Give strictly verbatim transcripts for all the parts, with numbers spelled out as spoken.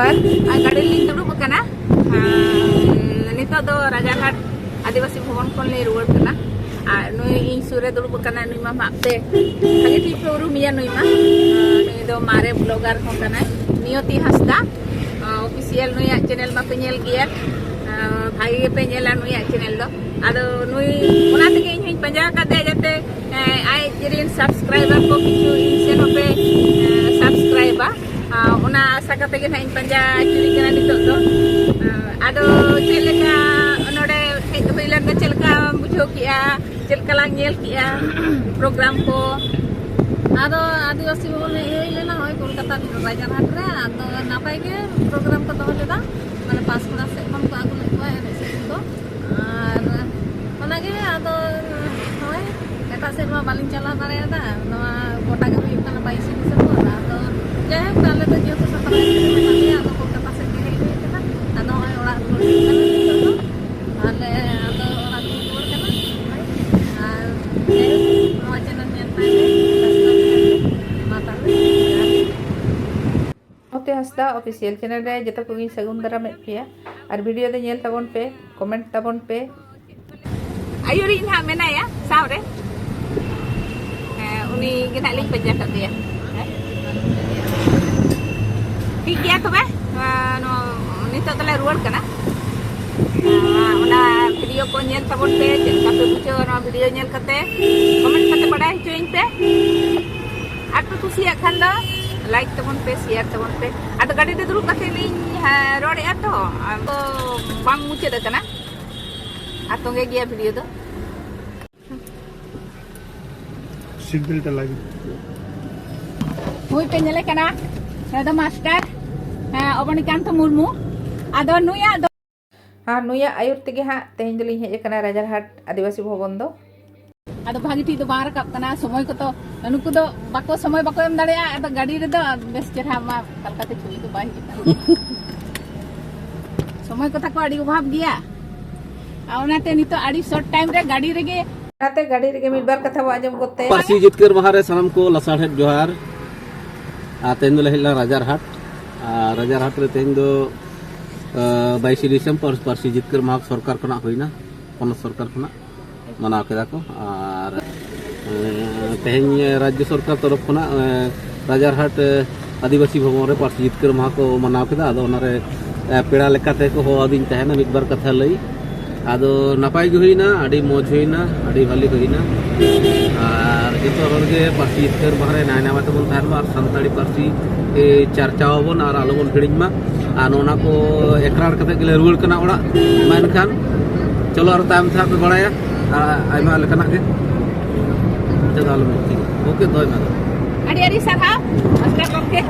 ᱟᱨ ᱜᱟᱹᱰᱤ ᱨᱮᱞᱤᱧ ᱫᱩᱲᱩᱵ ᱟᱠᱟᱱᱟ᱾ ᱟᱨ ᱱᱤᱛᱚᱜ ᱫᱚ ᱨᱟᱡᱟᱨᱦᱟᱴ ᱟᱹᱫᱤᱵᱟᱹᱥᱤ ᱵᱷᱚᱵᱚᱱ ᱠᱷᱚᱱ ᱞᱤᱧ ᱨᱩᱣᱟᱹᱲ ᱠᱟᱱᱟ᱾ ᱟᱨ ᱱᱩᱭ ᱤᱧ ᱥᱩᱨ ᱨᱮ ᱫᱩᱲᱩᱵ ᱟᱠᱟᱱᱟ, ᱱᱩᱭ ᱢᱟ ᱢᱟᱯ ᱛᱮ ᱵᱷᱟᱜᱮ ᱴᱷᱤᱠ ᱯᱮ ᱩᱨᱩᱢᱮᱭᱟ᱾ ᱱᱩᱭ ᱢᱟ, ᱟᱨ ᱱᱩᱭ ᱫᱚ ᱢᱟᱨᱮ ᱵᱞᱚᱜᱟᱨ ᱦᱚᱸ ᱠᱟᱱᱟᱭ, ᱱᱤᱭᱚᱛᱤ ᱦᱟᱸᱥᱫᱟ ᱚᱯᱷᱤᱥᱤᱭᱟᱞ᱾ ᱱᱩᱭᱟᱜ ᱪᱮᱱᱮᱞ ᱢᱟᱯᱮ ᱧᱮᱞ ᱜᱮᱭᱟ, ᱟᱨ ᱵᱷᱟᱜᱮ ᱜᱮᱯᱮ ᱧᱮᱞᱟ ᱱᱩᱭᱟᱜ ᱪᱮᱱᱮᱞ ᱫᱚ᱾ ᱟᱫᱚ ᱱᱩᱭ, ᱚᱱᱟ ᱛᱮᱜᱮ ᱤᱧ ᱦᱚᱸᱧ ᱯᱟᱸᱡᱟ ᱟᱠᱟᱫᱮᱭᱟ, ᱡᱟᱛᱮ ᱮᱸ, ᱟᱡ ᱨᱮᱱ ᱥᱟᱵᱥᱠᱨᱟᱭᱵᱟᱨ ᱠᱚ ᱠᱤᱪᱷᱩ ᱤᱧ ᱥᱮᱱ ᱦᱚᱸᱯᱮ, ᱮᱸ, ᱥᱟᱵᱥᱠᱨᱟᱭᱵᱟ᱾ ᱟᱸ, ᱚᱱᱟ ᱟᱥᱟ ᱠᱟᱛᱮ ᱜᱮ ᱱᱟᱦᱟᱜ ᱤᱧ ᱯᱟᱸᱡᱟ ᱟᱹᱪᱩᱨᱮ ᱠᱟᱱᱟ ᱱᱤᱛᱚᱜ ᱫᱚ᱾ ᱟᱸ, ᱟᱫᱚ ᱪᱮᱫ ᱞᱮᱠᱟ ᱱᱚᱰᱮ ᱦᱮᱡ ᱦᱩᱭ ᱞᱮᱱ ᱫᱚ ᱪᱮᱫ ᱞᱮᱠᱟ ᱵᱩᱡᱷᱟᱹᱣ ᱠᱮᱜᱼᱟ? ᱪᱮᱫ ᱞᱮᱠᱟ ᱞᱟᱝ ᱧᱮᱞ ᱠᱮᱜᱼᱟ ᱯᱨᱳᱜᱨᱟᱢ ᱠᱚ? ᱟᱫᱚ ᱟᱹᱫᱤᱵᱟᱹᱥᱤ ᱵᱷᱚᱵᱚᱱ ᱦᱮᱡ ᱦᱩᱭ ᱞᱮᱱᱟ, ᱱᱚᱜᱼᱚᱭ ᱠᱳᱞᱠᱟᱛᱟ ᱨᱟᱡᱟᱨᱦᱟᱴ ᱨᱮ᱾ ᱟᱫᱚ ᱱᱟᱯᱟᱭ ᱜᱮ ᱯᱨᱳᱜᱨᱟᱢ ᱠᱚ ᱫᱚᱦᱚ ᱞᱮᱫᱟ, ᱢᱟᱱᱮ ᱯᱟᱸᱥᱠᱩᱲᱟ ᱥᱮᱫ ᱠᱷᱚᱱ ᱠᱚ ᱟᱹᱜᱩ ᱞᱮᱫ ᱠᱚᱣᱟ ᱮᱱᱮᱡ ᱥᱮᱨᱮᱧ ᱠᱚ᱾ ᱟᱨ ᱚᱱᱟᱜᱮ ᱟᱫᱚ ᱱᱚᱜᱼᱚᱭ ᱮᱴᱟᱜ ᱥᱮᱫ ᱢᱟ ᱵᱟᱹᱞᱤᱧ ᱪᱟᱞᱟᱣ ᱫᱟᱲᱮᱭᱟᱫᱟ᱾ ᱱᱚᱣᱟ ᱜᱚᱴᱟ ᱜᱮ ᱦᱩᱭᱩᱜ ᱠᱟᱱᱟ ᱵᱟᱭᱤᱥᱮ ᱰᱤᱥᱮᱢᱵᱚᱨ᱾ ᱟᱫᱚ ᱡᱟᱭᱦᱳᱠ, ᱟᱞᱮ ᱫᱚ ᱡᱮᱦᱮᱛᱩ ᱥᱟᱱᱛᱟᱲ ᱟᱹᱛᱩ ᱨᱮ ᱢᱮᱱᱟᱜ ᱞᱮᱭᱟ, ᱟᱫᱚ ᱠᱳᱞᱠᱟᱛᱟ ᱥᱮᱫ ᱜᱮ ᱦᱮᱡ ᱦᱩᱭ ᱠᱟᱱᱟ᱾ ᱟᱫᱚ ᱱᱚᱜᱼᱚᱭ ᱚᱲᱟᱜ ᱨᱩᱣᱟᱹᱲ ᱦᱩᱭᱩᱜ ᱠᱟᱱᱟ ᱱᱤᱛᱚᱜ ᱫᱚ᱾ ᱟᱞᱮ ᱟᱫᱚ ᱚᱲᱟᱜ ᱞᱮ ᱨᱩᱣᱟᱹᱲ ᱠᱟᱱᱟ᱾ ᱟᱨ ᱡᱟᱭᱦᱳᱠ, ᱱᱚᱣᱟ ᱪᱮᱱᱮᱞ ᱧᱮᱞ ᱯᱮ, ᱥᱟᱵᱥᱠᱨᱟᱭᱤᱵ ᱯᱮ᱾ ᱢᱟ ᱛᱟᱦᱚᱞᱮ, ᱡᱚᱦᱟᱨ ᱜᱮ᱾ ᱢᱚᱛᱤ ᱦᱟᱸᱥᱫᱟ ᱚᱯᱷᱤᱥᱤᱭᱟᱞ ᱪᱮᱱᱮᱞ ᱨᱮ ᱡᱚᱛᱚ ᱠᱚᱜᱮᱧ ᱥᱟᱹᱜᱩᱱ ᱫᱟᱨᱟᱢᱮᱫ ᱯᱮᱭᱟ᱾ ᱟᱨ ᱵᱷᱤᱰᱤᱭᱳ ᱫᱚ ᱧᱮᱞ ᱛᱟᱵᱚᱱ ᱯᱮ, ᱠᱚᱢᱮᱱᱴ ᱛᱟᱵᱚᱱ ᱯᱮ᱾ ᱟᱭᱩᱨᱤᱡ ᱱᱟᱦᱟᱜ ᱢᱮᱱᱟᱭᱟ ᱥᱟᱶᱨᱮ᱾ ᱦᱮᱸ, ᱩᱱᱤ ᱜᱮ ᱱᱟᱦᱟᱜ ᱞᱤᱧ ᱯᱟᱸᱡᱟ ᱠᱟᱫᱮᱭᱟ᱾ ᱦᱮᱸ᱾ ᱴᱷᱤᱠ ᱜᱮᱭᱟ ᱛᱚᱵᱮ, ᱱᱚᱣᱟ, ᱱᱚᱣᱟ, ᱱᱤᱛᱚᱜ ᱫᱚᱞᱮ ᱨᱩᱣᱟᱹᱲ ᱠᱟᱱᱟ᱾ ᱟᱨ ᱚᱱᱟ ᱵᱷᱤᱰᱤᱭᱳ ᱠᱚ ᱧᱮᱞ ᱛᱟᱵᱚᱱ ᱯᱮ, ᱪᱮᱫ ᱞᱮᱠᱟ ᱯᱮ ᱵᱩᱡᱷᱟᱹᱣᱟ ᱱᱚᱣᱟ ᱵᱷᱤᱰᱤᱭᱳ ᱧᱮᱞ ᱠᱟᱛᱮ, ᱠᱚᱢᱮᱱᱴ ᱠᱟᱛᱮ ᱵᱟᱰᱟᱭ ᱦᱚᱪᱚᱭᱤᱧ ᱯᱮ᱾ ᱟᱨ ᱯᱮ ᱠᱩᱥᱤᱭᱟᱜ ᱠᱷᱟᱱ ᱫᱚ ᱞᱟᱭᱤᱠ ᱛᱟᱵᱚᱱ ᱯᱮ, ᱥᱮᱭᱟᱨ ᱛᱟᱵᱚᱱ ᱯᱮ᱾ ᱟᱫᱚ ᱜᱟᱹᱰᱤ ᱨᱮ ᱫᱩᱲᱩᱵ ᱠᱟᱛᱮ ᱞᱤᱧ, ᱦᱮᱸ, ᱨᱚᱲᱮᱫᱼᱟ ᱛᱚ, ᱟᱫᱚ ᱵᱟᱝ ᱢᱩᱪᱟᱹᱫ ᱟᱠᱟᱱᱟ, ᱟᱨ ᱛᱚᱸᱜᱮ ᱜᱮᱭᱟ ᱵᱷᱤᱰᱤᱭᱳ ᱫᱚ᱾ ᱥᱤᱴ ᱵᱮᱞᱴ ᱞᱟᱹᱜᱤᱫ᱾ ᱦᱳᱭ ᱯᱮ ᱧᱮᱞᱮ ᱠᱟᱱᱟ, ᱱᱩᱭ ᱫᱚ ᱢᱟᱥᱴᱟᱨ, ᱦᱮᱸ, ᱚᱵᱚᱱᱤᱠᱟᱱᱛ ᱢᱩᱨᱢᱩ᱾ ᱟᱫᱚ ᱱᱩᱭᱟᱜ ᱫᱚ ᱟᱨ ᱱᱩᱭᱟᱜ ᱟᱹᱭᱩᱨ ᱛᱮᱜᱮ ᱦᱟᱸᱜ ᱛᱮᱦᱮᱧ ᱫᱚᱞᱤᱧ ᱦᱮᱡ ᱟᱠᱟᱱᱟ ᱨᱟᱡᱟᱨᱦᱟᱴ ᱟᱹᱫᱤᱵᱟᱹᱥᱤ ᱵᱷᱚᱵᱚᱱ ᱫᱚ᱾ ᱟᱫᱚ ᱵᱷᱟᱜᱤ ᱴᱷᱤᱠ ᱫᱚ ᱵᱟᱝ ᱨᱟᱠᱟᱵ ᱠᱟᱱᱟ, ᱥᱚᱢᱚᱭ ᱠᱚᱛᱚ ᱱᱩᱠᱩ ᱫᱚ ᱵᱟᱠᱚ, ᱥᱚᱢᱚᱭ ᱵᱟᱠᱚ ᱮᱢ ᱫᱟᱲᱮᱭᱟᱜᱼᱟ᱾ ᱟᱫᱚ ᱜᱟᱹᱰᱤ ᱨᱮᱫᱚ ᱵᱮᱥ ᱪᱮᱦᱨᱟ ᱢᱟ ᱚᱠᱟ ᱞᱮᱠᱟᱛᱮ ᱪᱷᱚᱵᱤ ᱠᱚ ᱵᱟᱭ ᱦᱤᱡᱩᱜ ᱠᱟᱱᱟ᱾ ᱥᱚᱢᱚᱭ ᱠᱚ ᱛᱟᱠᱚ ᱟᱹᱰᱤ ᱚᱵᱷᱟᱵ ᱜᱮᱭᱟ, ᱟᱨ ᱚᱱᱟᱛᱮ ᱱᱤᱛᱚᱜ ᱟᱹᱰᱤ ᱥᱚᱨᱴ ᱴᱟᱭᱤᱢ ᱨᱮ ᱜᱟᱹᱰᱤ ᱨᱮᱜᱮ ᱚᱱᱟᱛᱮ ᱜᱟᱹᱰᱤ ᱨᱮᱜᱮ ᱢᱤᱫ ᱵᱟᱨ ᱠᱟᱛᱷᱟ ᱵᱚ ᱟᱸᱡᱚᱢ ᱜᱚᱫ ᱛᱟᱭᱟ᱾ ᱯᱟᱹᱨᱥᱤ ᱡᱤᱛᱠᱟᱹᱨ ᱢᱟᱦᱟ ᱨᱮ ᱥᱟᱱᱟᱢ ᱠᱚ ᱞᱟᱥᱟᱲᱦᱮᱫ ᱡᱚᱦᱟᱨ᱾ ᱟᱨ ᱛᱮᱦᱮᱧ ᱫᱚᱞᱮ ᱦᱮᱡ ᱞᱮᱱᱟ ᱨᱟᱡᱟᱨᱦᱟᱴ᱾ ᱟᱨ ᱨᱟᱡᱟᱨᱦᱟᱴ ᱨᱮ ᱛᱮᱦᱮᱧ ᱫᱚ ᱵᱟᱭᱤᱥᱮ ᱰᱤᱥᱮᱢᱵᱚᱨ ᱯᱟᱹᱨᱥᱤ ᱡᱤᱛᱠᱟᱹᱨ ᱢᱟᱦᱟ ᱥᱚᱨᱠᱟᱨ ᱠᱷᱚᱱᱟᱜ ᱦᱩᱭᱱᱟ, ᱯᱚᱱᱚᱛ ᱥᱚᱨᱠᱟᱨ ᱠᱷᱚᱱᱟᱜ ᱢᱟᱱᱟᱣ ᱠᱮᱫᱟ ᱠᱚ᱾ ᱟᱨ ᱛᱮᱦᱮᱧ ᱨᱟᱡᱽᱡᱚ ᱥᱚᱨᱠᱟᱨ ᱛᱚᱨᱚᱯ ᱠᱷᱚᱱᱟᱜ ᱨᱟᱡᱟᱨᱦᱟᱴ ᱟᱹᱫᱤᱵᱟᱹᱥᱤ ᱵᱷᱚᱵᱚᱱ ᱨᱮ ᱯᱟᱹᱨᱥᱤ ᱡᱤᱛᱠᱟᱹᱨ ᱢᱟᱦᱟ ᱠᱚ ᱢᱟᱱᱟᱣ ᱠᱮᱫᱟ᱾ ᱟᱫᱚ ᱚᱱᱟᱨᱮ ᱯᱮᱲᱟ ᱞᱮᱠᱟᱛᱮ ᱠᱚ ᱦᱚᱦᱚ ᱟᱹᱫᱤᱧ ᱛᱟᱦᱮᱱᱟ ᱢᱤᱫ ᱵᱟᱨ ᱠᱟᱛᱷᱟ ᱞᱟᱹᱭ᱾ ᱟᱫᱚ ᱱᱟᱯᱟᱭ ᱜᱮ ᱦᱩᱭᱱᱟ, ᱟᱹᱰᱤ ᱢᱚᱡᱽ ᱦᱩᱭᱱᱟ, ᱟᱹᱰᱤ ᱵᱷᱟᱞᱤ ᱦᱩᱭᱱᱟ᱾ ᱟᱨ ᱡᱚᱛᱚ ᱦᱚᱲ ᱜᱮ ᱯᱟᱹᱨᱥᱤ ᱡᱤᱛᱠᱟᱹᱨ ᱢᱟᱦᱟ ᱨᱮ ᱱᱟᱭ ᱱᱟᱯᱟᱭ ᱛᱮᱵᱚᱱ ᱛᱟᱦᱮᱱ ᱢᱟ ᱟᱨ ᱥᱟᱱᱛᱟᱲᱤ ᱯᱟᱹᱨᱥᱤ ᱮ, ᱪᱟᱨᱪᱟᱣ ᱟᱵᱚᱱ ᱟᱨ ᱟᱞᱚᱵᱚᱱ ᱦᱤᱲᱤᱧ ᱢᱟ᱾ ᱟᱨ ᱱᱚᱜᱼᱚ ᱱᱟ ᱠᱚ ᱮᱠᱨᱟᱲ ᱠᱟᱛᱮ ᱜᱮᱞᱮ ᱨᱩᱣᱟᱹᱲ ᱠᱟᱱᱟ ᱚᱲᱟᱜ᱾ ᱢᱟ ᱮᱱᱠᱷᱟᱱ ᱪᱚᱞᱚ, ᱟᱨ ᱛᱟᱭᱚᱢ ᱛᱮ ᱦᱟᱸᱜ ᱯᱮ ᱵᱟᱲᱟᱭᱟ ᱟᱨ ᱟᱭᱢᱟ ᱞᱮᱠᱟᱱᱟᱜ ᱜᱮ᱾ ᱪᱮᱫ ᱟᱞᱚᱢ ᱢᱮᱱ ᱴᱷᱤᱠ᱾ ᱳᱠᱮ, ᱫᱚᱦᱚᱭ ᱢᱮ ᱟᱫᱚ᱾ ᱟᱹᱰᱤ ᱟᱹᱰᱤ ᱥᱟᱨᱦᱟᱣ ᱢᱟᱥᱴᱟᱨ ᱜᱚᱢᱠᱮ᱾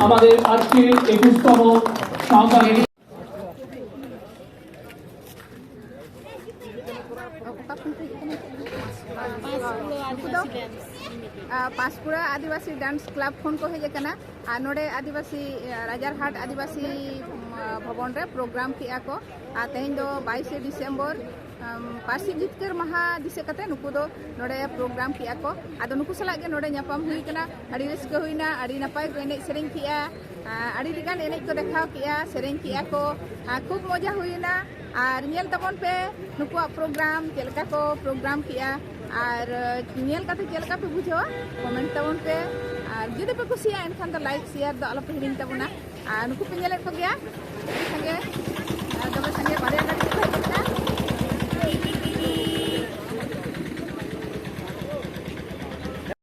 আমাদের আজকে একুশতম সাঁওতাল ᱯᱟᱸᱥᱠᱩᱲᱟ ᱟᱹᱫᱤᱵᱟᱹᱥᱤ ᱰᱟᱱᱥ ᱠᱞᱟᱵᱽ ᱠᱷᱚᱱ ᱠᱚ ᱦᱮᱡ ᱟᱠᱟᱱᱟ᱾ ᱟᱨ ᱱᱚᱰᱮ ᱟᱹᱫᱤᱵᱟᱹᱥᱤ ᱨᱟᱡᱟᱨᱦᱟᱴ ᱟᱹᱫᱤᱵᱟᱹᱥᱤ ᱵᱷᱚᱵᱚᱱ ᱨᱮ ᱯᱨᱳᱜᱨᱟᱢ ᱠᱮᱜᱼᱟ ᱠᱚ᱾ ᱟᱨ ᱛᱮᱦᱮᱧ ᱫᱚ ᱵᱟᱭᱤᱥᱮ ᱰᱤᱥᱮᱢᱵᱚᱨ, ᱯᱟᱹᱨᱥᱤ ᱡᱤᱛᱠᱟᱹᱨ ᱢᱟᱦᱟ ᱫᱤᱥᱟᱹ ᱠᱟᱛᱮ ᱱᱩᱠᱩ ᱫᱚ ᱱᱚᱰᱮ ᱯᱨᱳᱜᱨᱟᱢ ᱠᱮᱜᱼᱟ ᱠᱚ᱾ ᱟᱫᱚ ᱱᱩᱠᱩ ᱥᱟᱞᱟᱜ ᱜᱮ ᱱᱚᱰᱮ ᱧᱟᱯᱟᱢ ᱦᱩᱭ ᱠᱟᱱᱟ᱾ ᱟᱹᱰᱤ ᱨᱟᱹᱥᱠᱟᱹ ᱦᱩᱭᱱᱟ, ᱟᱹᱰᱤ ᱱᱟᱯᱟᱭ ᱠᱚ ᱮᱱᱮᱡ ᱥᱮᱨᱮᱧ ᱠᱮᱜᱼᱟ᱾ ᱟᱹᱰᱤ ᱞᱮᱠᱟᱱ ᱮᱱᱮᱡ ᱠᱚ ᱫᱮᱠᱷᱟᱣ ᱠᱮᱜᱼᱟ, ᱥᱮᱨᱮᱧ ᱠᱮᱜᱼᱟ ᱠᱚ᱾ ᱟᱨ ᱠᱷᱩᱵ ᱢᱚᱡᱟ ᱦᱩᱭᱱᱟ᱾ ᱟᱨ ᱧᱮᱞ ᱛᱟᱵᱚᱱ ᱯᱮ ᱱᱩᱠᱩᱣᱟᱜ ᱯᱨᱳᱜᱨᱟᱢ ᱪᱮᱫ ᱞᱮᱠᱟ ᱠᱚ ᱯᱨᱳᱜᱨᱟᱢ ᱠᱮᱜᱼᱟ᱾ ᱟᱨ ᱧᱮᱞ ᱠᱟᱛᱮ ᱪᱮᱫ ᱞᱮᱠᱟ ᱯᱮ ᱵᱩᱡᱷᱟᱹᱣᱟ, ᱠᱚᱢᱮᱱᱴ ᱛᱟᱵᱚᱱ ᱯᱮ᱾ ᱟᱨ ᱡᱩᱫᱤ ᱯᱮ ᱠᱩᱥᱤᱭᱟᱜᱼᱟ, ᱮᱱᱠᱷᱟᱱ ᱫᱚ ᱞᱟᱭᱤᱠ ᱥᱮᱭᱟᱨ ᱫᱚ ᱟᱞᱚ ᱯᱮ ᱦᱤᱲᱤᱧ ᱛᱟᱵᱚᱱᱟ᱾ ᱟᱨ ᱱᱩᱠᱩ ᱯᱮ ᱧᱮᱞᱮᱫ ᱠᱚᱜᱮᱭᱟ ᱟᱹᱰᱤ ᱥᱟᱸᱜᱮ